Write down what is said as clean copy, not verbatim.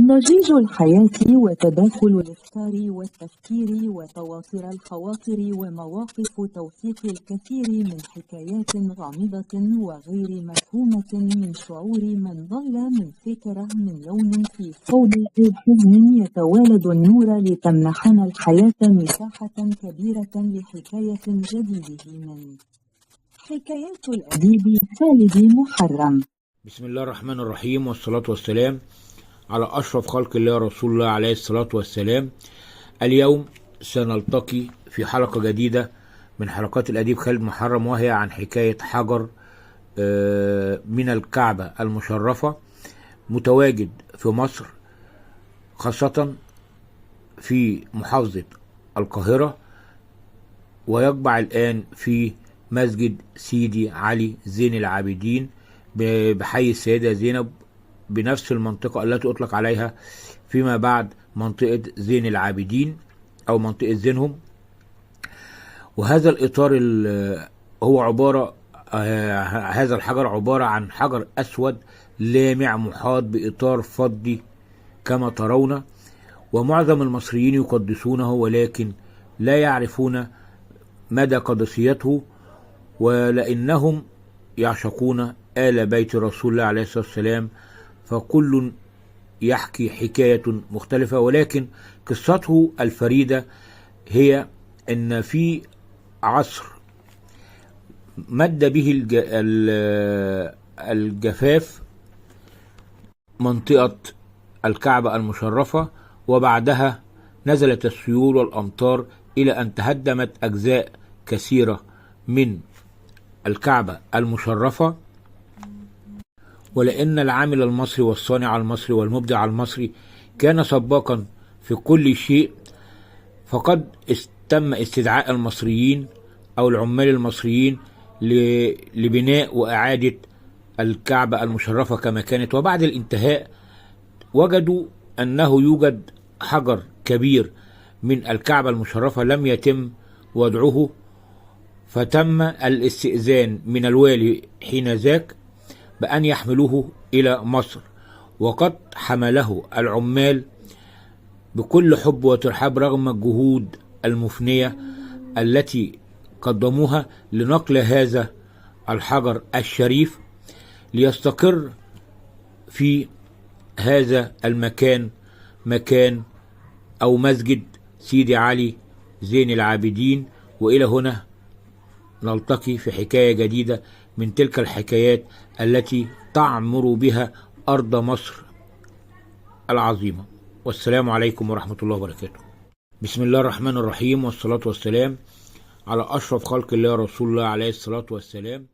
ضجيج الحياة وتداخل الأفكار والتفكير وتواتر الخواطر ومواقف توثيق الكثير من حكايات غامضة وغير مفهومة من شعور من ضل من فكرة من لون في صوب حزن يتوالد النور لتمنحنا الحياة مساحة كبيرة لحكاية جديدة من حكايات الأديب خالد محرم. بسم الله الرحمن الرحيم، والصلاة والسلام على أشرف خلق الله رسول الله عليه الصلاة والسلام. اليوم سنلتقي في حلقة جديدة من حلقات الأديب خالد محرم، وهي عن حكاية حجر من الكعبة المشرفة، متواجد في مصر، خاصة في محافظة القاهرة، ويقبع الآن في مسجد سيدي علي زين العابدين بحي السيدة زينب، بنفس المنطقة التي أطلق عليها فيما بعد منطقة زين العابدين أو منطقة زينهم. وهذا الإطار هو عبارة هذا الحجر عبارة عن حجر أسود لامع محاط بإطار فضي كما ترون، ومعظم المصريين يقدسونه ولكن لا يعرفون مدى قدسيته، ولأنهم يعشقون آل بيت رسول الله عليه الصلاة والسلام، فكل يحكي حكاية مختلفة، ولكن قصته الفريدة هي أن في عصر مد به الجفاف منطقة الكعبة المشرفة، وبعدها نزلت السيول والأمطار إلى أن تهدمت أجزاء كثيرة من الكعبة المشرفة. ولأن العامل المصري والصانع المصري والمبدع المصري كان سباقا في كل شيء، فقد تم استدعاء المصريين أو العمال المصريين لبناء وإعادة الكعبة المشرفة كما كانت. وبعد الانتهاء وجدوا أنه يوجد حجر كبير من الكعبة المشرفة لم يتم وضعه، فتم الاستئذان من الوالي حين ذاك بأن يحملوه إلى مصر، وقد حمله العمال بكل حب وترحاب رغم الجهود المفنية التي قدموها لنقل هذا الحجر الشريف ليستقر في هذا المكان، مكان أو مسجد سيدي علي زين العابدين. وإلى هنا نلتقي في حكاية جديدة من تلك الحكايات التي تعمر بها أرض مصر العظيمة. والسلام عليكم ورحمة الله وبركاته. بسم الله الرحمن الرحيم، والصلاة والسلام على أشرف خلق الله رسول الله عليه الصلاة والسلام.